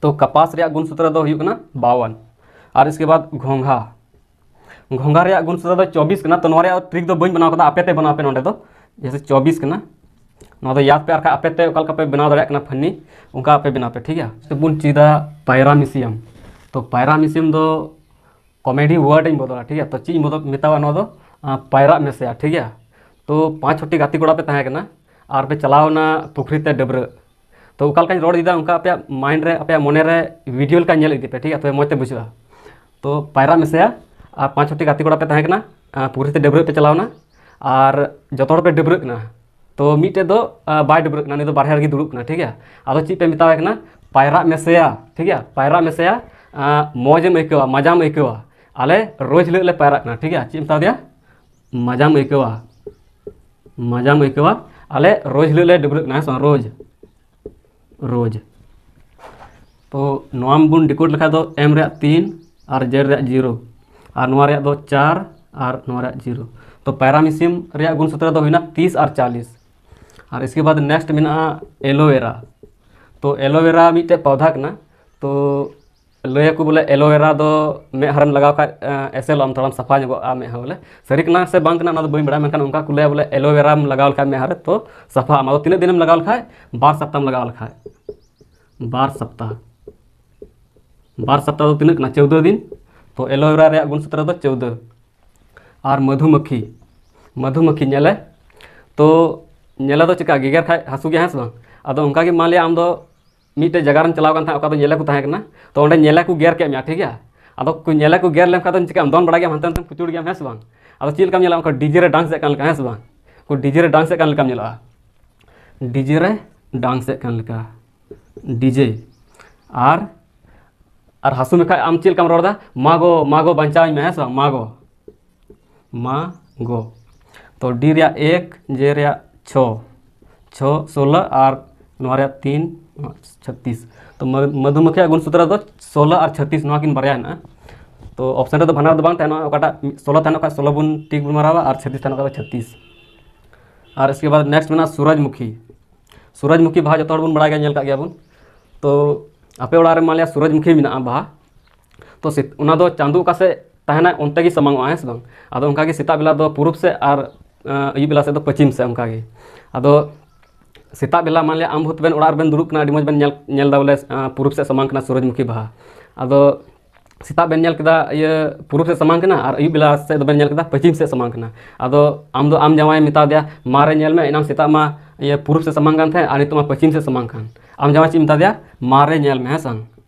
ᱛᱚ ᱠᱟᱯᱟᱥ ᱨᱮᱭᱟᱜ ᱜᱩᱱ ᱥᱩᱛᱨᱚ ᱫᱚ ᱦᱩᱭᱩᱜ ᱠᱟᱱᱟ ᱵᱟᱣᱟᱱ᱾ ᱟᱨ ᱤᱥᱠᱮ ᱵᱟᱫ ᱜᱷᱚᱸᱜᱷᱟ, ᱜᱷᱚᱸᱜᱷᱟ ᱨᱮᱭᱟᱜ ᱜᱩᱱ ᱥᱩᱛᱨᱚ ᱫᱚ ᱪᱚᱵᱵᱤᱥ ᱠᱟᱱᱟ᱾ ᱛᱚ ᱱᱚᱣᱟ ᱨᱮᱭᱟᱜ ᱴᱨᱤᱠ ᱫᱚ ᱵᱟᱹᱧ ᱵᱮᱱᱟᱣ ᱠᱟᱫᱟ, ᱟᱯᱮ ᱛᱮ ᱵᱮᱱᱟᱣ ᱯᱮ ᱱᱚᱸᱰᱮ ᱫᱚ, ᱡᱮᱭᱥᱮ ᱪᱚᱵᱵᱤᱥ ᱠᱟᱱᱟ᱾ ᱱᱚᱣᱟ ᱫᱚ ᱭᱟᱫ ᱯᱮ, ᱟᱨ ᱠᱷᱟᱡ ᱟᱯᱮ ᱛᱮ ᱚᱠᱟ ᱞᱮᱠᱟ ᱯᱮ ᱵᱮᱱᱟᱣ ᱫᱟᱲᱮᱭᱟᱜ ᱠᱟᱱᱟ ᱯᱷᱟᱹᱱᱤ, ᱚᱱᱠᱟ ᱟᱯᱮ ᱵᱮᱱᱟᱣ ᱯᱮ, ᱴᱷᱤᱠ ᱜᱮᱭᱟ? ᱛᱮᱵᱚᱱ ᱪᱮᱫᱟ ᱯᱟᱭᱨᱟᱢᱤᱥᱤᱭᱟᱢ᱾ ᱛᱚ ᱯᱟᱭᱨᱟᱢᱤᱥᱤᱭᱟᱢ ᱫᱚ ᱠᱚᱢᱮᱰᱤ ᱣᱟᱨᱰ ᱤᱧ ᱵᱚᱫᱚᱞᱟ, ᱴᱷᱤᱠ ᱜᱮᱭᱟ? ᱛᱚ ᱪᱮᱫ ᱤᱧ ᱵᱚᱫᱚᱞ ᱢᱮᱛᱟᱣᱟ ᱱᱚᱣᱟ ᱫᱚ? ᱟᱸ, ᱯᱟᱭᱨᱟᱜ ᱢᱮᱥᱟᱭᱟ, ᱴᱷᱤᱠ ᱜᱮᱭᱟ? ᱛᱚ ᱯᱟᱸᱪ ᱪᱷᱚᱴᱤ ᱜᱟᱛᱮ ᱠᱚᱲᱟ ᱯᱮ ᱛᱟᱦᱮᱸ ᱠᱟᱱᱟ ᱟᱨ ᱯᱮ ᱪᱟᱞᱟᱣ ᱮᱱᱟ ᱯᱩᱠᱷᱨᱤ ᱛᱮ ᱰᱟᱹᱵᱽᱨᱟᱹᱜ᱾ ᱛᱚ ᱚᱠᱟ ᱞᱮᱠᱟᱧ ᱨᱚᱲ ᱤᱫᱤᱭᱮᱫᱟ, ᱚᱱᱠᱟ ᱟᱯᱮᱭᱟᱜ ᱢᱟᱭᱤᱱᱰ ᱨᱮ, ᱟᱯᱮᱭᱟᱜ ᱢᱚᱱᱮ ᱨᱮ ᱵᱷᱤᱰᱤᱭᱳ ᱞᱮᱠᱟ ᱧᱮᱞ ᱤᱫᱤ ᱯᱮ, ᱴᱷᱤᱠ ᱜᱮᱭᱟ? ᱛᱚᱵᱮ ᱢᱚᱡᱽ ᱛᱮ ᱵᱩᱡᱷᱟᱹᱜᱼᱟ᱾ ᱛᱚ ᱯᱟᱭᱨᱟᱜ ᱢᱮᱥᱟᱭᱟ ᱟᱨ ᱯᱟᱸᱪ ᱪᱷᱚᱴᱤ ᱜᱟᱛᱮ ᱠᱚᱲᱟ ᱯᱮ ᱛᱟᱦᱮᱸ ᱠᱟᱱᱟ, ᱟᱸ, ᱯᱩᱠᱷᱨᱤ ᱛᱮ ᱰᱟᱹᱵᱽᱨᱟᱹᱜ ᱯᱮ ᱪᱟᱞᱟᱣ ᱮᱱᱟ ᱟᱨ ᱡᱚᱛᱚ ᱦᱚᱲ ᱯᱮ ᱰᱟᱹᱵᱽᱨᱟᱹᱜ ᱠᱟᱱᱟ᱾ ᱛᱚ ᱢᱤᱫᱴᱮᱡ ᱫᱚ, ᱟᱸ, ᱵᱟᱭ ᱰᱟᱹᱵᱽᱨᱟᱹᱜ ᱠᱟᱱᱟ, ᱩᱱᱤ ᱫᱚ ᱵᱟᱨᱦᱮ ᱨᱮᱜᱮ ᱫᱩᱲᱩᱵ ᱠᱟᱱᱟ, ᱴᱷᱤᱠ ᱜᱮᱭᱟ? ᱟᱫᱚ ᱪᱮᱫ ᱯᱮ ᱢᱮᱛᱟᱣᱟᱭ ᱠᱟᱱᱟ? ᱯᱟᱭᱨᱟᱜ ᱢᱮᱥᱟᱭᱟ, ᱴᱷᱤᱠ ᱜᱮᱭᱟ? ᱯᱟᱭᱨᱟᱜ ᱢᱮᱥᱟᱭᱟ, ᱟᱸ, ᱢᱚᱡᱮᱢ ᱟᱹᱭᱠᱟᱹᱣᱟ, ᱢᱟᱡᱟᱢ ᱟᱹᱭᱠᱟᱹᱣᱟ, ᱟᱞᱮ ᱨᱳᱡᱽ ᱦᱤᱞᱳᱜ ᱞᱮ ᱯᱟᱭᱨᱟᱜ ᱠᱟᱱᱟ, ᱴᱷᱤᱠ ᱜᱮᱭᱟ? ᱪᱮᱫ ᱮᱢ ᱢᱮᱛᱟ ᱫᱮᱭᱟ? ᱢᱟᱡᱟᱢ ᱟᱹᱭᱠᱟᱹᱣᱟ, ᱢᱟᱡᱟᱢ ᱟᱹᱭᱠᱟᱹᱣᱟ, ᱟᱞᱮ ᱨᱳᱡᱽ ᱦᱤᱞᱳᱜ ᱞᱮ ᱰᱟᱹᱵᱽᱨᱟᱹᱜ ᱠᱟᱱᱟ, ᱦᱮᱸ ᱥᱮ ᱵᱟᱝ? ᱨᱳᱡᱽ, ᱨᱳᱡᱽ᱾ ᱛᱚ ᱱᱚᱣᱟ ᱵᱚᱱ ᱰᱤᱠᱳᱰ ᱞᱮᱠᱷᱟᱡ ᱫᱚ ᱮᱢ ᱨᱮᱭᱟᱜ ᱛᱤᱱ ᱟᱨ ᱡᱮᱰ ᱨᱮᱭᱟᱜ ᱡᱤᱨᱳ, ᱟᱨ ᱱᱚᱣᱟ ᱨᱮᱭᱟᱜ ᱫᱚ ᱪᱟᱨ ᱟᱨ ᱱᱚᱣᱟ ᱨᱮᱭᱟᱜ ᱡᱤᱨᱳ᱾ ᱛᱚ ᱯᱟᱭᱨᱟᱢᱤᱥᱤᱭᱟᱢ ᱨᱮᱭᱟᱜ ᱜᱩᱱ ᱥᱩᱛᱨᱚ ᱫᱚ ᱦᱩᱭᱱᱟ ᱛᱤᱥ ᱟᱨ ᱪᱟᱞᱤᱥ᱾ ᱟᱨ ᱤᱥᱠᱮ ᱵᱟᱫ ᱱᱮᱠᱥᱴ ᱢᱮᱱᱟᱜᱼᱟ ᱮᱞᱳᱣᱮᱨᱟ᱾ ᱛᱚ ᱮᱞᱳᱣᱮᱨᱟ ᱢᱤᱫᱴᱮᱡ ᱯᱚᱫᱷᱟ ᱠᱟᱱᱟ᱾ ᱛᱚ ᱞᱟᱹᱭᱟᱠᱚ ᱵᱚᱞᱮ ᱮᱞᱳᱣᱮᱨᱟ ᱫᱚ ᱢᱮᱫᱦᱟ ᱨᱮᱢ ᱞᱟᱜᱟᱣ ᱠᱷᱟᱡ, ᱮᱸ, ᱮᱥᱮᱞᱚᱜ ᱟᱢ, ᱛᱷᱚᱲᱟᱢ ᱥᱟᱯᱷᱟ ᱧᱚᱜᱚᱜᱼᱟ ᱢᱮᱫᱦᱟ ᱵᱚᱞᱮ᱾ ᱥᱟᱹᱨᱤ ᱠᱟᱱᱟ ᱥᱮ ᱵᱟᱝ ᱠᱟᱱᱟ ᱚᱱᱟ ᱫᱚ ᱵᱟᱹᱧ ᱵᱟᱲᱟᱭᱟ, ᱢᱮᱱᱠᱷᱟᱱ ᱚᱱᱠᱟ ᱠᱚ ᱞᱟᱹᱭᱟ ᱵᱚᱞᱮ ᱮᱞᱳᱣᱮᱨᱟᱢ ᱞᱟᱜᱟᱣ ᱞᱮᱠᱷᱟᱡ ᱢᱮᱫᱦᱟ ᱨᱮ ᱛᱚ ᱥᱟᱯᱷᱟᱜ ᱟᱢ᱾ ᱟᱫᱚ ᱛᱤᱱᱟᱹᱜ ᱫᱤᱱᱮᱢ ᱞᱟᱜᱟᱣ ᱞᱮᱠᱷᱟᱡ? ᱵᱟᱨ ᱥᱟᱯᱛᱟᱢ ᱞᱟᱜᱟᱣ ᱞᱮᱠᱷᱟᱡ, ᱵᱟᱨ ᱥᱟᱯᱛᱟ᱾ ᱵᱟᱨ ᱥᱟᱯᱛᱟ ᱫᱚ ᱛᱤᱱᱟᱹᱜ ᱠᱟᱱᱟ? ᱪᱳᱣᱫᱚ ᱫᱤᱱ᱾ ᱛᱚ ᱮᱞᱳᱣᱮᱨᱟ ᱨᱮᱭᱟᱜ ᱜᱩᱱ ᱥᱩᱛᱨᱚ ᱫᱚ ᱪᱳᱣᱫᱚ᱾ ᱟᱨ ᱢᱟᱫᱷᱩᱢᱟᱠᱷᱤ, ᱢᱟᱫᱷᱩᱢᱟᱠᱷᱤ ᱧᱮᱞᱮ, ᱛᱚ ᱧᱮᱞᱮ ᱫᱚ ᱪᱮᱠᱟ ᱜᱮᱜᱮᱨ ᱠᱷᱟᱡ ᱦᱟᱹᱥᱩ ᱜᱮᱭᱟ, ᱦᱮᱸ ᱥᱮ ᱵᱟᱝ? ᱟᱫᱚ ᱚᱱᱠᱟ ᱜᱮ ᱢᱟᱱ ᱞᱤᱭᱟ ᱟᱢ ᱫᱚ ᱢᱤᱫᱴᱮᱡ ᱡᱟᱭᱜᱟ ᱨᱮᱢ ᱪᱟᱞᱟᱣ ᱠᱟᱱ ᱛᱟᱦᱮᱸᱫ, ᱚᱠᱟ ᱫᱚ ᱧᱮᱞᱮ ᱠᱚ ᱛᱟᱦᱮᱸ ᱠᱟᱱᱟ, ᱛᱚ ᱚᱸᱰᱮ ᱧᱮᱞᱮ ᱠᱚ ᱜᱮᱨ ᱠᱮᱫ ᱢᱮᱭᱟ, ᱴᱷᱤᱠ ᱜᱮᱭᱟ? ᱟᱫᱚ ᱠᱚ ᱧᱮᱞᱮ ᱠᱚ ᱜᱮᱨ ᱞᱮᱱᱠᱷᱟᱱ ᱫᱚ ᱪᱤᱠᱟᱹᱢ ᱫᱚᱱ ᱵᱟᱲᱟᱭ ᱜᱮᱭᱟᱢ, ᱦᱟᱱᱛᱮ ᱱᱟᱛᱮᱢ ᱠᱩᱪᱩᱲ ᱜᱮᱭᱟᱢ, ᱦᱮᱸ ᱥᱮ ᱵᱟᱝ? ᱟᱫᱚ ᱪᱮᱫ ᱞᱮᱠᱟᱢ ᱧᱮᱞᱚᱜᱼᱟ? ᱚᱱᱠᱟ ᱰᱤᱡᱮ ᱨᱮ ᱰᱟᱱᱥ ᱮᱫ ᱠᱟᱱ ᱞᱮᱠᱟ, ᱦᱮᱸ ᱥᱮ ᱵᱟᱝ? ᱠᱚ ᱰᱤᱡᱮ ᱨᱮ ᱰᱟᱱᱥ ᱮᱫ ᱠᱟᱱ ᱞᱮᱠᱟᱢ ᱧᱮᱞᱚᱜᱼᱟ, ᱰᱤᱡᱮ ᱨᱮ ᱰᱟᱱᱥ ᱮᱫ ᱠᱟᱱ ᱞᱮᱠᱟ, ᱰᱤᱡᱮ᱾ ᱟᱨ, ᱟᱨ ᱦᱟᱹᱥᱩ ᱢᱮᱠᱷᱟᱡ ᱟᱢ ᱪᱮᱫ ᱞᱮᱠᱟᱢ ᱨᱚᱲ ᱫᱟ? ᱢᱟᱜᱚ, ᱢᱟᱜᱚ, ᱵᱟᱧᱪᱟᱣᱤᱧ ᱢᱮ, ᱦᱮᱸ ᱥᱮ ᱵᱟᱝ? ᱢᱟᱜᱚ, ᱢᱟᱜᱚ᱾ ᱛᱚ ᱰᱤ ᱨᱮᱭᱟᱜ ᱮᱠ, ᱡᱮ ᱨᱮᱭᱟᱜ ᱪᱷᱚ, ᱪᱷᱚ, ᱥᱳᱞᱳ, ᱟᱨ ᱱᱚᱣᱟ ᱨᱮᱭᱟᱜ ᱛᱤᱱ, ᱪᱷᱟᱛᱤᱥ᱾ ᱛᱚ ᱢᱟ-, ᱢᱟᱫᱷᱩᱢᱟᱠᱷᱤᱭᱟᱜ ᱜᱩᱱ ᱥᱩᱛᱨᱚ ᱫᱚ ᱥᱳᱞᱳ ᱟᱨ ᱪᱷᱟᱛᱤᱥ, ᱱᱚᱣᱟ ᱠᱤᱱ ᱵᱟᱨᱭᱟ ᱦᱮᱱᱟᱜᱼᱟ᱾ ᱛᱚ ᱚᱯᱥᱮᱱ ᱨᱮᱫᱚ ᱵᱟᱱᱟᱨ ᱫᱚ ᱵᱟᱝ ᱛᱟᱦᱮᱱᱟ, ᱚᱠᱟᱴᱟᱜ ᱥᱳᱞᱳ ᱛᱟᱦᱮᱱ ᱠᱷᱟᱱ ᱥᱳᱞᱳ ᱵᱚᱱ ᱴᱤᱠ ᱵᱚᱱ ᱢᱟᱨᱟᱣᱟ ᱟᱨ ᱪᱷᱟᱛᱤᱥ ᱛᱟᱦᱮᱱ ᱠᱷᱟᱱ ᱫᱚ ᱪᱷᱟᱛᱤᱥ᱾ ᱟᱨ ᱤᱥᱠᱮ ᱵᱟᱫ ᱱᱮᱠᱥᱴ ᱢᱮᱱᱟᱜᱼᱟ ᱥᱩᱨᱚᱡᱽᱢᱩᱠᱷᱤ᱾ ᱥᱩᱨᱚᱡᱽᱢᱩᱠᱷᱤ ᱵᱟᱦᱟ ᱡᱚᱛᱚ ᱦᱚᱲ ᱵᱚᱱ ᱵᱟᱲᱟᱭ ᱜᱮᱭᱟ, ᱧᱮᱞ ᱠᱟᱜ ᱜᱮᱭᱟ ᱵᱚᱱ᱾ ᱛᱚ ᱟᱯᱮ ᱚᱲᱟᱜ ᱨᱮ ᱢᱟᱱ ᱞᱤᱭᱟ ᱥᱩᱨᱚᱡᱽᱢᱩᱠᱷᱤ ᱢᱮᱱᱟᱜᱼᱟ ᱵᱟᱦᱟ, ᱛᱚ ᱥᱮ-, ᱚᱱᱟ ᱫᱚ ᱪᱟᱸᱫᱳ ᱚᱠᱟ ᱥᱮᱫ ᱛᱟᱦᱮᱱᱟ ᱚᱱᱛᱮ ᱜᱮ ᱥᱟᱢᱟᱝ ᱚᱜᱼᱟ, ᱦᱮᱸ ᱥᱮ ᱵᱟᱝ? ᱟᱫᱚ ᱚᱱᱠᱟ ᱜᱮ ᱥᱮᱛᱟᱜ ᱵᱮᱞᱟ ᱫᱚ ᱯᱩᱨᱩᱵ ᱥᱮᱫ ᱟᱨ ᱟᱹᱭᱩᱵ ᱵᱮᱞᱟ ᱥᱮᱫ ᱫᱚ ᱯᱚᱪᱷᱤᱢ ᱥᱮᱫ ᱚᱱᱠᱟ ᱜᱮ᱾ ᱟᱫᱚ ᱥᱮᱛᱟᱜ ᱵᱮᱞᱟ ᱢᱟᱱ ᱞᱤᱭᱟ ᱟᱢ ᱵᱷᱩᱛ ᱵᱮᱱ ᱚᱲᱟᱜ ᱨᱮᱵᱮᱱ ᱫᱩᱲᱩᱵ ᱠᱟᱱᱟ, ᱟᱹᱰᱤ ᱢᱚᱡᱽ ᱵᱮᱱ ᱧᱮᱞ ᱧᱮᱞ ᱮᱫᱟ ᱵᱚᱞᱮ ᱯᱩᱨᱩᱵ ᱥᱮᱫ ᱥᱟᱢᱟᱝ ᱠᱟᱱᱟ ᱥᱩᱨᱚᱡᱽᱢᱩᱠᱷᱤ ᱵᱟᱦᱟ᱾ ᱟᱫᱚ ᱥᱮᱛᱟᱜ ᱵᱮᱱ ᱧᱮᱞ ᱠᱮᱫᱟ ᱤᱭᱟᱹ ᱯᱩᱨᱩᱵ ᱥᱮᱫ ᱥᱟᱢᱟᱝ ᱠᱟᱱᱟ ᱟᱨ ᱟᱹᱭᱩᱵ ᱵᱮᱞᱟ ᱥᱮᱫ ᱫᱚᱵᱮᱱ ᱧᱮᱞ ᱠᱮᱫᱟ ᱯᱚᱪᱷᱤᱢ ᱥᱮᱫ ᱥᱟᱢᱟᱝ ᱠᱟᱱᱟ᱾ ᱟᱫᱚ ᱟᱢ ᱫᱚ ᱟᱢ ᱡᱟᱶᱟᱭ ᱢᱮᱛᱟ ᱫᱮᱭᱟ, "ᱢᱟᱨᱮ ᱧᱮᱞ ᱢᱮ, ᱮᱱᱟᱝ ᱥᱮᱛᱟᱜ ᱢᱟ ᱤᱭᱟᱹ ᱯᱩᱨᱩᱵ ᱥᱮᱫ ᱥᱟᱢᱟᱝ ᱠᱟᱱ ᱛᱟᱦᱮᱸᱫ ᱟᱨ ᱱᱤᱛᱚᱜ ᱢᱟ ᱯᱚᱪᱷᱤᱢ ᱥᱮᱫ ᱥᱟᱢᱟᱝ ᱠᱟᱱ᱾" ᱟᱢ ᱡᱟᱶᱟᱭ ᱪᱮᱫ ᱢᱮᱛᱟ ᱫᱮᱭᱟ? "ᱢᱟᱨᱮ ᱧᱮᱞ ᱢᱮ", ᱦᱮᱸ ᱥᱮ ᱵᱟᱝ?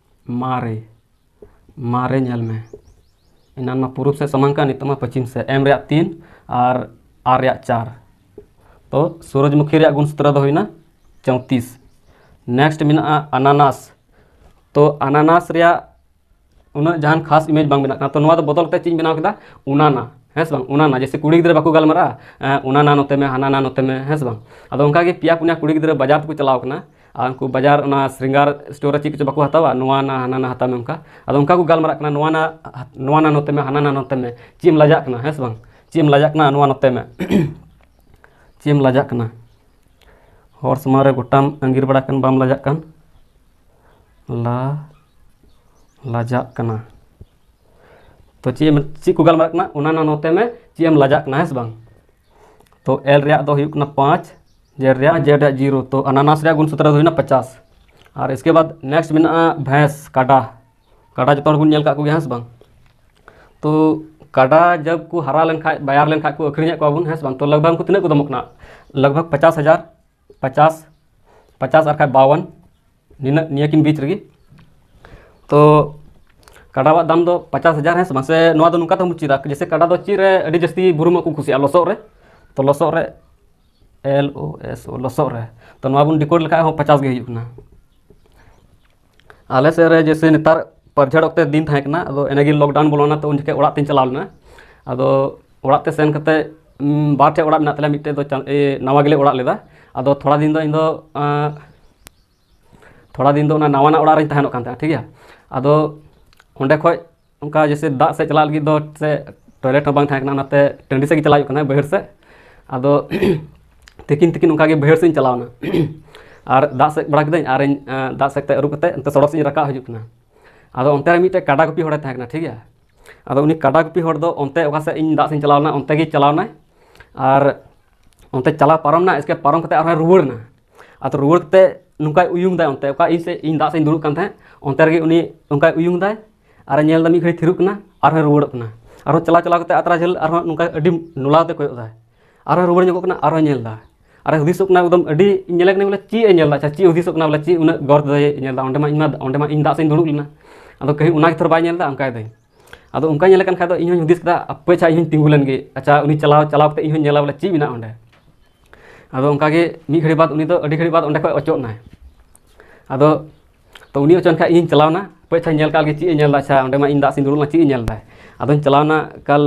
ᱢᱟᱨᱮ, ᱢᱟᱨᱮ ᱧᱮᱞ ᱢᱮ, ᱮᱱᱟᱝ ᱢᱟ ᱯᱩᱨᱩᱵ ᱥᱮᱫ ᱥᱟᱢᱟᱝ ᱠᱟᱱ, ᱱᱤᱛᱚᱜ ᱢᱟ ᱯᱚᱪᱷᱤᱢ ᱥᱮᱫ᱾ ᱮᱢ ᱨᱮᱭᱟᱜ ᱛᱤᱱ ᱟᱨ ᱟᱨ ᱨᱮᱭᱟᱜ ᱪᱟᱨ᱾ ᱛᱚ ᱥᱩᱨᱚᱡᱽᱢᱩᱠᱷᱤ ᱨᱮᱭᱟᱜ ᱜᱩᱱ ᱥᱩᱛᱨᱚ ᱫᱚ ᱦᱩᱭᱱᱟ ᱪᱚᱣᱛᱤᱥ᱾ ᱱᱮᱠᱥᱴ ᱢᱮᱱᱟᱜᱼᱟ ᱟᱱᱟᱱᱟᱥ᱾ ᱛᱚ ᱟᱱᱟᱱᱟᱥ ᱨᱮᱭᱟᱜ ᱩᱱᱟᱹᱜ ᱡᱟᱦᱟᱱ ᱠᱷᱟᱥ ᱤᱢᱮᱡᱽ ᱵᱟᱝ ᱵᱮᱱᱟᱜ ᱠᱟᱱᱟ᱾ ᱛᱚ ᱱᱚᱣᱟ ᱫᱚ ᱵᱚᱫᱚᱞ ᱠᱟᱛᱮ ᱪᱮᱫ ᱤᱧ ᱵᱮᱱᱟᱣ ᱠᱮᱫᱟ? ᱩᱱᱟᱱᱟ, ᱦᱮᱸ ᱥᱮ ᱵᱟᱝ? ᱩᱱᱟᱱᱟ, ᱡᱮᱭᱥᱮ ᱠᱩᱲᱤ ᱜᱤᱫᱽᱨᱟᱹ ᱵᱟᱠᱚ ᱜᱟᱞᱢᱟᱨᱟᱜᱼᱟ, ᱮᱸ, ᱩᱱᱟᱱᱟ ᱱᱚᱛᱮ ᱢᱮ, ᱦᱟᱱᱟᱱᱟ ᱱᱚᱛᱮ ᱢᱮ, ᱦᱮᱸ ᱥᱮ ᱵᱟᱝ? ᱟᱫᱚ ᱚᱱᱠᱟ ᱜᱮ ᱯᱮᱭᱟ ᱯᱩᱱᱭᱟ ᱠᱩᱲᱤ ᱜᱤᱫᱽᱨᱟᱹ ᱵᱟᱡᱟᱨ ᱛᱮᱠᱚ ᱪᱟᱞᱟᱣ ᱠᱟᱱᱟ, ᱟᱨ ᱩᱱᱠᱩ ᱵᱟᱡᱟᱨ ᱚᱱᱟ ᱥᱨᱤᱝᱜᱟᱨ ᱥᱴᱳᱨ ᱨᱮ ᱪᱮᱫ ᱠᱚᱪᱚ ᱵᱟᱠᱚ ᱦᱟᱛᱟᱣᱟ, ᱱᱚᱣᱟ ᱱᱟ ᱦᱟᱱᱟ ᱱᱟ ᱦᱟᱛᱟᱣ ᱢᱮ ᱚᱱᱠᱟ᱾ ᱟᱫᱚ ᱚᱱᱠᱟ ᱠᱚ ᱜᱟᱞᱢᱟᱨᱟᱜ ᱠᱟᱱᱟ, "ᱱᱚᱣᱟ ᱱᱟ, ᱱᱚᱣᱟ ᱱᱟ ᱱᱚᱛᱮ ᱢᱮ, ᱦᱟᱱᱟ ᱱᱟ ᱱᱚᱛᱮ ᱢᱮ, ᱪᱮᱫ ᱮᱢ ᱞᱟᱡᱟᱜ ᱠᱟᱱᱟ, ᱦᱮᱸ ᱥᱮ ᱵᱟᱝ? ᱪᱮᱫ ᱮᱢ ᱞᱟᱡᱟᱜ ᱠᱟᱱᱟ, ᱱᱚᱣᱟ ᱱᱚᱛᱮ ᱢᱮ, ᱪᱮᱫ ᱮᱢ ᱞᱟᱡᱟᱜ ᱠᱟᱱᱟ? ᱦᱚᱲ ᱥᱟᱢᱟᱝ ᱨᱮ ᱜᱚᱴᱟᱢ ᱟᱸᱜᱤᱨ ᱵᱟᱲᱟ ᱠᱟᱱ, ᱵᱟᱢ ᱞᱟᱡᱟᱜ ᱠᱟᱱ?" ᱞᱟ, ᱞᱟᱡᱟᱜ ᱠᱟᱱᱟ᱾ ᱛᱚ ᱪᱮᱫ ᱮᱢ, ᱪᱮᱫ ᱠᱚ ᱜᱟᱞᱢᱟᱨᱟᱜ ᱠᱟᱱᱟ? ᱚᱱᱟ ᱱᱟ ᱱᱚᱛᱮ ᱢᱮ, ᱪᱮᱫ ᱮᱢ ᱞᱟᱡᱟᱜ ᱠᱟᱱᱟ, ᱦᱮᱸ ᱥᱮ ᱵᱟᱝ? ᱛᱚ ᱮᱞ ᱨᱮᱭᱟᱜ ᱫᱚ ᱦᱩᱭᱩᱜ ᱠᱟᱱᱟ ᱯᱟᱸᱪ, ᱡᱮᱰ ᱨᱮᱭᱟᱜ, ᱡᱮᱰ ᱨᱮᱭᱟᱜ ᱡᱤᱨᱳ᱾ ᱛᱚ ᱟᱱᱟᱱᱟᱥ ᱨᱮᱭᱟᱜ ᱜᱩᱱ ᱥᱩᱛᱨᱚ ᱫᱚ ᱦᱩᱭᱱᱟ ᱯᱚᱪᱟᱥ᱾ ᱟᱨ ᱤᱥᱠᱮ ᱵᱟᱫ ᱱᱮᱠᱥᱴ ᱢᱮᱱᱟᱜᱼᱟ ᱵᱷᱮᱸᱥ, ᱠᱟᱰᱟ᱾ ᱠᱟᱰᱟ ᱡᱚᱛᱚ ᱦᱚᱲ ᱵᱚᱱ ᱧᱮᱞ ᱠᱟᱜ ᱠᱚᱜᱮᱭᱟ, ᱦᱮᱸ ᱥᱮ ᱵᱟᱝ? ᱛᱚ ᱠᱟᱰᱟ ᱡᱟᱵ ᱠᱚ ᱦᱟᱨᱟ ᱞᱮᱱᱠᱷᱟᱡ, ᱵᱟᱭᱟᱨ ᱞᱮᱱᱠᱷᱟᱡ ᱠᱚ ᱟᱹᱠᱷᱨᱤᱧᱮᱫ ᱠᱚᱣᱟ ᱵᱚᱱ, ᱦᱮᱸ ᱥᱮ ᱵᱟᱝ? ᱛᱚ ᱞᱟᱜᱽ ᱵᱷᱟᱜᱽ ᱩᱱᱠᱩ ᱛᱤᱱᱟᱹᱜ ᱠᱚ ᱫᱟᱢᱚᱜ ᱠᱟᱱᱟ? ᱞᱟᱜᱽ ᱵᱷᱟᱜᱽ ᱯᱚᱪᱟᱥ ᱦᱟᱡᱟᱨ, ᱯᱚᱪᱟᱥ, ᱯᱚᱪᱟᱥ ᱟᱨ ᱠᱷᱟᱡ ᱵᱟᱣᱟᱱ, ᱱᱤᱱᱟᱹᱜ, ᱱᱤᱭᱟᱹ ᱠᱤᱱ ᱵᱤᱪ ᱨᱮᱜᱮ᱾ ᱛᱚ ᱠᱟᱰᱟᱣᱟᱜ ᱫᱟᱢ ᱫᱚ ᱯᱚᱪᱟᱥ ᱦᱟᱡᱟᱨ, ᱦᱮᱸ ᱥᱮ ᱵᱟᱝ? ᱥᱮ ᱱᱚᱣᱟ ᱫᱚ ᱱᱚᱝᱠᱟ ᱛᱮᱦᱚᱸ ᱵᱚᱱ ᱪᱮᱫᱟ, ᱡᱮᱭᱥᱮ ᱠᱟᱰᱟ ᱫᱚ ᱪᱮᱫ ᱨᱮ ᱟᱹᱰᱤ ᱡᱟᱹᱥᱛᱤ ᱵᱩᱨᱩᱢᱚᱜ ᱠᱚ ᱠᱩᱥᱤᱭᱟᱜᱼᱟ? ᱞᱚᱥᱚᱫ ᱨᱮ᱾ ᱛᱚ ᱞᱚᱥᱚᱫ ᱨᱮ, ᱮᱞ ᱳ ᱮᱥ ᱳ, ᱞᱚᱥᱚᱫ ᱨᱮ᱾ ᱛᱚ ᱱᱚᱣᱟ ᱵᱚᱱ ᱰᱤᱠᱳᱰ ᱞᱮᱠᱷᱟᱡ ᱦᱚᱸ ᱯᱚᱪᱟᱥ ᱜᱮ ᱦᱩᱭᱩᱜ ᱠᱟᱱᱟ᱾ ᱟᱞᱮ ᱥᱮᱫ ᱨᱮ ᱡᱮᱭᱥᱮ ᱱᱮᱛᱟᱨ ᱯᱟᱨᱡᱷᱟᱲ ᱚᱠᱛᱮ ᱫᱤᱱ ᱛᱟᱦᱮᱸ ᱠᱟᱱᱟ, ᱟᱫᱚ ᱮᱱᱮ ᱜᱮ ᱞᱚᱠᱰᱟᱣᱩᱱ ᱵᱚᱞᱚᱱᱟ, ᱛᱚ ᱩᱱ ᱡᱚᱠᱷᱮᱡ ᱚᱲᱟᱜ ᱛᱮᱧ ᱪᱟᱞᱟᱣ ᱞᱮᱱᱟ᱾ ᱟᱫᱚ ᱚᱲᱟᱜ ᱛᱮ ᱥᱮᱱ ᱠᱟᱛᱮ, ᱩᱢ, ᱵᱟᱨ ᱴᱷᱮᱡ ᱚᱲᱟᱜ ᱢᱮᱱᱟᱜ ᱛᱟᱞᱮᱭᱟ, ᱢᱤᱫᱴᱮᱡ ᱫᱚ ᱪᱟᱸ-, ᱮ, ᱱᱟᱣᱟ ᱜᱮᱞᱮ ᱚᱲᱟᱜ ᱞᱮᱫᱟ᱾ ᱟᱫᱚ ᱛᱷᱚᱲᱟ ᱫᱤᱱ ᱫᱚ ᱤᱧ ᱫᱚ, ᱟᱸ, ᱛᱷᱚᱲᱟ ᱫᱤᱱ ᱫᱚ ᱚᱱᱟ ᱱᱟᱣᱟᱱᱟᱜ ᱚᱲᱟᱜ ᱨᱮᱧ ᱛᱟᱦᱮᱱᱚᱜ ᱠᱟᱱ ᱛᱟᱦᱮᱸᱱᱟ, ᱴᱷᱤᱠ ᱜᱮᱭᱟ᱾ ᱟᱫᱚ ᱚᱸᱰᱮ ᱠᱷᱚᱡ ᱚᱱᱠᱟ ᱡᱮᱥᱮ ᱫᱟᱜ ᱥᱮᱫ ᱪᱟᱞᱟᱜ ᱞᱟᱹᱜᱤᱫ ᱫᱚ ᱥᱮ ᱴᱚᱭᱞᱮᱴ ᱦᱚᱸ ᱵᱟᱝ ᱛᱟᱦᱮᱸ ᱠᱟᱱᱟ, ᱚᱱᱟᱛᱮ ᱴᱟᱺᱰᱤ ᱥᱮᱫ ᱜᱮ ᱪᱟᱞᱟᱜ ᱦᱩᱭᱩᱜ ᱠᱟᱱᱟ, ᱵᱟᱹᱭᱦᱟᱹᱲ ᱥᱮᱫ᱾ ᱟᱫᱚ ᱛᱤᱠᱤᱱ ᱛᱤᱠᱤᱱ ᱚᱱᱠᱟ ᱜᱮ ᱵᱟᱹᱭᱦᱟᱹᱲ ᱥᱮᱫ ᱤᱧ ᱪᱟᱞᱟᱣᱱᱟ᱾ ᱟᱨ ᱫᱟᱜ ᱥᱮᱫ ᱵᱟᱲᱟ ᱠᱤᱫᱟᱹᱧ ᱟᱨ ᱤᱧ ᱫᱟᱜ ᱥᱮᱫ ᱛᱮ ᱟᱹᱨᱩᱵ ᱠᱟᱛᱮ ᱚᱱᱛᱮ ᱥᱚᱲᱚᱠ ᱥᱮᱫ ᱤᱧ ᱨᱟᱠᱟᱵ ᱦᱤᱡᱩᱜ ᱠᱟᱱᱟ᱾ ᱟᱫᱚ ᱚᱱᱛᱮ ᱨᱮ ᱢᱤᱫᱴᱮᱡ ᱠᱟᱰᱟ ᱜᱩᱯᱤ ᱦᱚᱲᱮ ᱛᱟᱦᱮᱸ ᱠᱟᱱᱟ, ᱴᱷᱤᱠ ᱜᱮᱭᱟ᱾ ᱟᱫᱚ ᱩᱱᱤ ᱠᱟᱰᱟ ᱜᱩᱯᱤ ᱦᱚᱲ ᱫᱚ ᱚᱱᱛᱮ ᱚᱠᱟ ᱥᱮᱫ ᱤᱧ ᱫᱟᱜ ᱥᱮᱫ ᱤᱧ ᱪᱟᱞᱟᱣ ᱞᱮᱱᱟ, ᱚᱱᱛᱮ ᱜᱮᱭ ᱪᱟᱞᱟᱣ ᱮᱱᱟᱭ᱾ ᱟᱨ ᱚᱱᱛᱮ ᱪᱟᱞᱟᱣ ᱯᱟᱨᱚᱢ ᱮᱱᱟ, ᱮᱥᱠᱮ ᱯᱟᱨᱚᱢ ᱠᱟᱛᱮ ᱟᱨᱦᱚᱸᱭ ᱨᱩᱣᱟᱹᱲ ᱮᱱᱟ᱾ ᱟᱫᱚ ᱨᱩᱣᱟᱹᱲ ᱠᱟᱛᱮ ᱱᱚᱝᱠᱟᱭ ᱩᱭᱩᱝ ᱫᱟᱭ ᱚᱱᱛᱮ, ᱚᱠᱟ ᱤᱧ ᱥᱮᱫ, ᱤᱧ ᱫᱟᱜ ᱥᱮᱫ ᱤᱧ ᱫᱩᱲᱩᱵ ᱠᱟᱱ ᱛᱟᱦᱮᱸᱫ, ᱚᱱᱛᱮ ᱨᱮᱜᱮ ᱩᱱᱤ ᱚᱱᱠᱟᱭ ᱩᱭᱩᱝ ᱫᱟᱭ᱾ ᱟᱨᱮ ᱧᱮᱞ ᱮᱫᱟ, ᱢᱤᱫ ᱜᱷᱟᱹᱲᱤ ᱛᱷᱤᱨᱚᱜ ᱠᱟᱱᱟ, ᱟᱨᱦᱚᱸᱭ ᱨᱩᱣᱟᱹᱲᱚᱜ ᱠᱟᱱᱟ᱾ ᱟᱨᱦᱚᱸ ᱪᱟᱞᱟᱣ ᱪᱟᱞᱟᱣ ᱠᱟᱛᱮ ᱟᱛᱨᱟ ᱡᱷᱟᱹᱞ ᱟᱨᱦᱚᱸ ᱱᱚᱝᱠᱟ ᱟᱹᱰᱤ ᱱᱚᱞᱟᱣ ᱛᱮ ᱠᱚᱭᱚᱜ ᱫᱟᱭ᱾ ᱟᱨᱦᱚᱸ ᱨᱩᱣᱟᱹᱲ ᱧᱚᱜᱚᱜ ᱠᱟᱱᱟ, ᱟᱨᱦᱚᱸ ᱧᱮᱞ ᱮᱫᱟ᱾ ᱟᱨᱮ ᱦᱩᱫᱤᱥᱚᱜ ᱠᱟᱱᱟ ᱮᱠᱫᱚᱢ ᱟᱹᱰᱤ, ᱤᱧ ᱧᱮᱞᱮ ᱠᱟᱹᱱᱟᱹᱧ ᱵᱚᱞᱮ ᱪᱮᱫ ᱮ ᱧᱮᱞ ᱮᱫᱟ, ᱟᱪᱪᱷᱟ ᱪᱮᱫ ᱦᱩᱫᱤᱥᱚᱜ ᱠᱟᱱᱟ ᱵᱚᱞᱮ, ᱪᱮᱫ ᱩᱱᱟᱹᱜ ᱜᱚᱨ ᱛᱮᱫᱚᱭ ᱧᱮᱞ ᱮᱫᱟ, ᱚᱸᱰᱮ ᱢᱟ ᱤᱧ ᱢᱟ, ᱚᱸᱰᱮ ᱢᱟ ᱤᱧ ᱫᱟᱜ ᱥᱮᱫ ᱤᱧ ᱫᱩᱲᱩᱵ ᱞᱮᱱᱟ᱾ ᱟᱫᱚ ᱠᱟᱹᱦᱤ ᱚᱱᱟ ᱜᱮ ᱛᱷᱚᱨ ᱵᱟᱭ ᱧᱮᱞ ᱮᱫᱟ, ᱚᱱᱠᱟᱭ ᱫᱟᱹᱧ᱾ ᱟᱫᱚ ᱚᱱᱠᱟ ᱧᱮᱞᱮ ᱠᱟᱱ ᱠᱷᱟᱡ ᱫᱚ ᱤᱧ ᱦᱚᱸᱧ ᱦᱩᱫᱤᱥ ᱠᱮᱫᱟ, ᱦᱟᱯᱮ ᱟᱪᱪᱷᱟ ᱤᱧ ᱦᱚᱸᱧ ᱛᱤᱸᱜᱩ ᱞᱮᱱ ᱜᱮ, ᱟᱪᱪᱷᱟ ᱩᱱᱤ ᱪᱟᱞᱟᱣ ᱪᱟᱞᱟᱣ ᱠᱟᱛᱮ ᱤᱧ ᱦᱚᱸᱧ ᱧᱮᱞᱟ ᱵᱚᱞᱮ ᱪᱮᱫ ᱢᱮᱱᱟᱜᱼᱟ ᱚᱸᱰᱮ᱾ ᱟᱫᱚ ᱚᱱᱠᱟ ᱜᱮ ᱢᱤᱫ ᱜᱷᱟᱹᱲᱤ ᱵᱟᱫ ᱩᱱᱤ ᱫᱚ ᱟᱹᱰᱤ ᱜᱷᱟᱹᱲᱤ ᱵᱟᱫ ᱚᱸᱰᱮ ᱠᱷᱚᱡ ᱚᱪᱚᱜ ᱮᱱᱟᱭ᱾ ᱟᱫᱚ ᱛᱚ ᱩᱱᱤ ᱚᱪᱚᱜ ᱮᱱ ᱠᱷᱟᱡ ᱤᱧ ᱪᱟᱞᱟᱣ ᱮᱱᱟ, ᱦᱟᱯᱮ ᱟᱪᱪᱷᱟᱧ ᱧᱮᱞ ᱠᱟᱜ ᱞᱮᱜᱮ ᱪᱮᱫ ᱮ ᱧᱮᱞ ᱮᱫᱟ, ᱟᱪᱪᱷᱟ ᱚᱸᱰᱮ ᱢᱟ ᱤᱧ ᱫᱟᱜ ᱥᱮᱫ ᱤᱧ ᱫᱩᱲᱩᱵ ᱞᱮᱱᱟ, ᱪᱮᱫ ᱮ ᱧᱮᱞ ᱮᱫᱟ᱾ ᱟᱫᱚᱧ ᱪᱟᱞᱟᱣ ᱮᱱᱟ, ᱮᱠᱟᱞ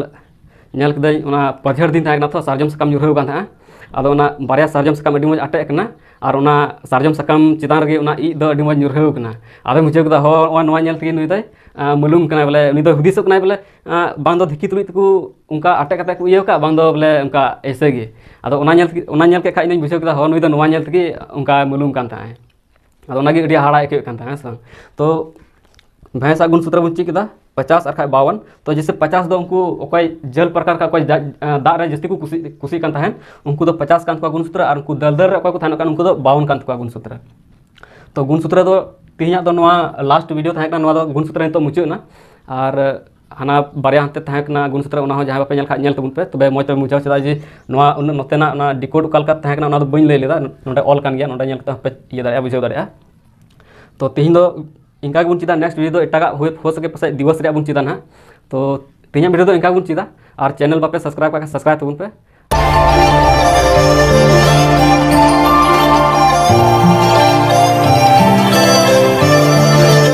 ᱧᱮᱞ ᱠᱮᱫᱟᱹᱧ ᱚᱱᱟ ᱯᱟᱹᱡᱷᱟᱹᱲ ᱫᱤᱱ ᱛᱟᱦᱮᱸ ᱠᱟᱱᱟ ᱛᱚ, ᱥᱟᱨᱡᱚᱢ ᱥᱟᱠᱟᱢ ᱧᱩᱨᱦᱟᱹᱣ ᱠᱟᱱ ᱛᱟᱦᱮᱸᱜᱼᱟ᱾ ᱟᱫᱚ ᱚᱱᱟ ᱵᱟᱨᱭᱟ ᱥᱟᱨᱡᱚᱢ ᱥᱟᱠᱟᱢ ᱟᱹᱰᱤ ᱢᱚᱡᱽ ᱟᱴᱮᱫ ᱟᱠᱟᱱᱟ, ᱟᱨ ᱚᱱᱟ ᱥᱟᱨᱡᱚᱢ ᱥᱟᱠᱟᱢ ᱪᱮᱛᱟᱱ ᱨᱮᱜᱮ ᱚᱱᱟ ᱤᱡ ᱫᱚ ᱟᱹᱰᱤ ᱢᱚᱡᱽ ᱧᱩᱨᱦᱟᱹᱣ ᱠᱟᱱᱟ᱾ ᱟᱫᱚᱧ ᱵᱩᱡᱷᱟᱹᱣ ᱠᱮᱫᱟ, ᱦᱚ, ᱱᱚᱣᱟ, ᱱᱚᱣᱟ ᱧᱮᱞ ᱛᱮᱜᱮ ᱱᱩᱭ ᱫᱚᱭ, ᱟᱸ, ᱢᱟᱹᱞᱩᱢ ᱠᱟᱱᱟᱭ ᱵᱚᱞᱮ, ᱩᱱᱤ ᱫᱚ ᱦᱩᱫᱤᱥᱚᱜ ᱠᱟᱱᱟᱭ ᱵᱚᱞᱮ, ᱟᱸ, ᱵᱟᱝ ᱫᱚ ᱫᱷᱤᱠᱤ ᱛᱩᱲᱩᱡ ᱛᱮᱠᱚ ᱚᱱᱠᱟ ᱟᱴᱮᱫ ᱠᱟᱛᱮ ᱠᱚ ᱤᱭᱟᱹ ᱠᱟᱜ, ᱵᱟᱝ ᱫᱚ ᱵᱚᱞᱮ ᱚᱱᱠᱟ ᱮᱭᱥᱮ ᱜᱮ᱾ ᱟᱫᱚ ᱚᱱᱟ ᱧᱮᱞ ᱛᱮᱜᱮ, ᱚᱱᱟ ᱧᱮᱞ ᱠᱮᱫ ᱠᱷᱟᱡ ᱤᱧ ᱫᱚᱧ ᱵᱩᱡᱷᱟᱹᱣ ᱠᱮᱫᱟ, ᱦᱚ, ᱱᱩᱭ ᱫᱚ ᱱᱚᱣᱟ ᱧᱮᱞ ᱛᱮᱜᱮ ᱚᱱᱠᱟ ᱢᱟᱹᱞᱩᱢ ᱠᱟᱱ ᱛᱟᱦᱮᱸᱜ᱾ ᱟᱫᱚ ᱚᱱᱟᱜᱮ ᱟᱹᱰᱤ ᱦᱟᱦᱟᱲᱟ ᱟᱹᱭᱠᱟᱹᱣᱮᱫ ᱠᱟᱱ ᱛᱟᱦᱮᱸ, ᱦᱮᱸ ᱥᱮ ᱵᱟᱝ? ᱛᱚ ᱵᱷᱮᱸᱥ ᱟᱜ ᱜᱩᱱ ᱥᱩᱛᱨᱚ ᱵᱚᱱ ᱪᱮᱫ ᱠᱮᱫᱟ, ᱯᱚᱪᱟᱥ ᱟᱨ ᱠᱷᱟᱡ ᱵᱟᱣᱚᱱ᱾ ᱛᱚ ᱡᱮᱥᱮ ᱯᱚᱪᱟᱥ ᱫᱚ ᱩᱱᱠᱩ ᱚᱠᱚᱭ ᱡᱟᱹᱞ ᱯᱨᱚᱠᱟᱨ ᱠᱟ ᱚᱠᱚᱭ ᱫᱟᱜ, ᱫᱟᱜ ᱨᱮ ᱡᱟᱹᱥᱛᱤ ᱠᱚ ᱠᱩᱥᱤ, ᱠᱩᱥᱤᱜ ᱠᱟᱱ ᱛᱟᱦᱮᱸᱱ, ᱩᱱᱠᱩ ᱫᱚ ᱯᱚᱪᱟᱥ ᱠᱟᱱ ᱛᱟᱠᱚᱣᱟ ᱜᱩᱱ ᱥᱩᱛᱨᱚ, ᱟᱨ ᱩᱱᱠᱩ ᱫᱟᱹᱞ ᱫᱟᱹᱞ ᱨᱮ ᱚᱠᱚᱭ ᱠᱚ ᱛᱟᱦᱮᱱᱚᱜ ᱠᱟᱱ, ᱩᱱᱠᱩ ᱫᱚ ᱵᱟᱣᱚᱱ ᱠᱟᱱ ᱛᱟᱠᱚᱣᱟ ᱜᱩᱱ ᱥᱩᱛᱨᱚ᱾ ᱛᱚ ᱜᱩᱱ ᱥᱩᱛᱨᱚ ᱫᱚ ᱛᱮᱦᱮᱧᱟᱜ ᱫᱚ ᱱᱚᱣᱟ last video ᱛᱟᱦᱮᱸ ᱠᱟᱱᱟ, ᱱᱚᱣᱟ ᱫᱚ ᱜᱩᱱ ᱥᱩᱛᱨᱚ ᱱᱤᱛᱚᱜ ᱢᱩᱪᱟᱹᱫ ᱮᱱᱟ᱾ ᱟᱨ ᱦᱟᱱᱟ ᱵᱟᱨᱭᱟ ᱦᱟᱱᱛᱮ ᱛᱟᱦᱮᱸ ᱠᱟᱱᱟ ᱜᱩᱱ ᱥᱩᱛᱨᱚ, ᱚᱱᱟ ᱦᱚᱸ ᱡᱟᱦᱟᱸᱭ ᱵᱟᱯᱮ ᱧᱮᱞ ᱠᱷᱟᱡ ᱧᱮᱞ ᱛᱟᱵᱚᱱ ᱯᱮ, ᱛᱚᱵᱮ ᱢᱚᱡᱽ ᱯᱮ ᱵᱩᱡᱷᱟᱹᱣᱟ᱾ ᱪᱮᱫᱟᱜ ᱡᱮ ᱱᱚᱣᱟ ᱩᱱᱟᱹᱜ ᱱᱚᱛᱮᱱᱟᱜ ᱚᱱᱟ decode ᱚᱠᱟ ᱞᱮᱠᱟ ᱛᱟᱦᱮᱸ ᱠᱟᱱᱟ, ᱚᱱᱟ ᱫᱚ ᱵᱟᱹᱧ ᱞᱟᱹᱭ ᱞᱮᱫᱟ, ᱱᱚᱰᱮ ᱚᱞ ᱠᱟᱱ ᱜᱮᱭᱟ, ᱱᱚᱰᱮ ᱧᱮᱞ ᱠᱟᱛᱮ ᱦᱚᱸᱯᱮ ᱤᱭᱟᱹ ᱫᱟᱲᱮᱭᱟᱜᱼᱟ, ᱵᱩᱡᱷᱟᱹᱣ ᱫᱟᱲᱮᱭᱟᱜᱼᱟ᱾ ᱛᱚ ᱛᱮᱦᱮᱧ ᱫᱚ ᱤᱱᱠᱟ ᱜᱮᱵᱚᱱ ᱪᱮᱫᱟ, next video ᱫᱚ ᱮᱴᱟᱜᱟᱜ ᱦᱩᱭ, ᱦᱳ ᱥᱟᱠᱮ ᱯᱟᱥᱮᱡ ᱫᱤᱵᱚᱥ ᱨᱮᱭᱟᱜ ᱵᱚᱱ ᱪᱮᱫᱟ ᱱᱟᱦᱟᱜ᱾ ᱛᱚ ᱛᱮᱦᱮᱧᱟᱜ video ᱫᱚ ᱤᱱᱠᱟ ᱜᱮᱵᱚᱱ ᱪᱮᱫᱟ, ᱟᱨ channel ᱵᱟᱯᱮ subscribe ᱠᱟᱜ ᱠᱷᱟᱡ subscribe ᱛᱟᱵᱚᱱ ᱯᱮ᱾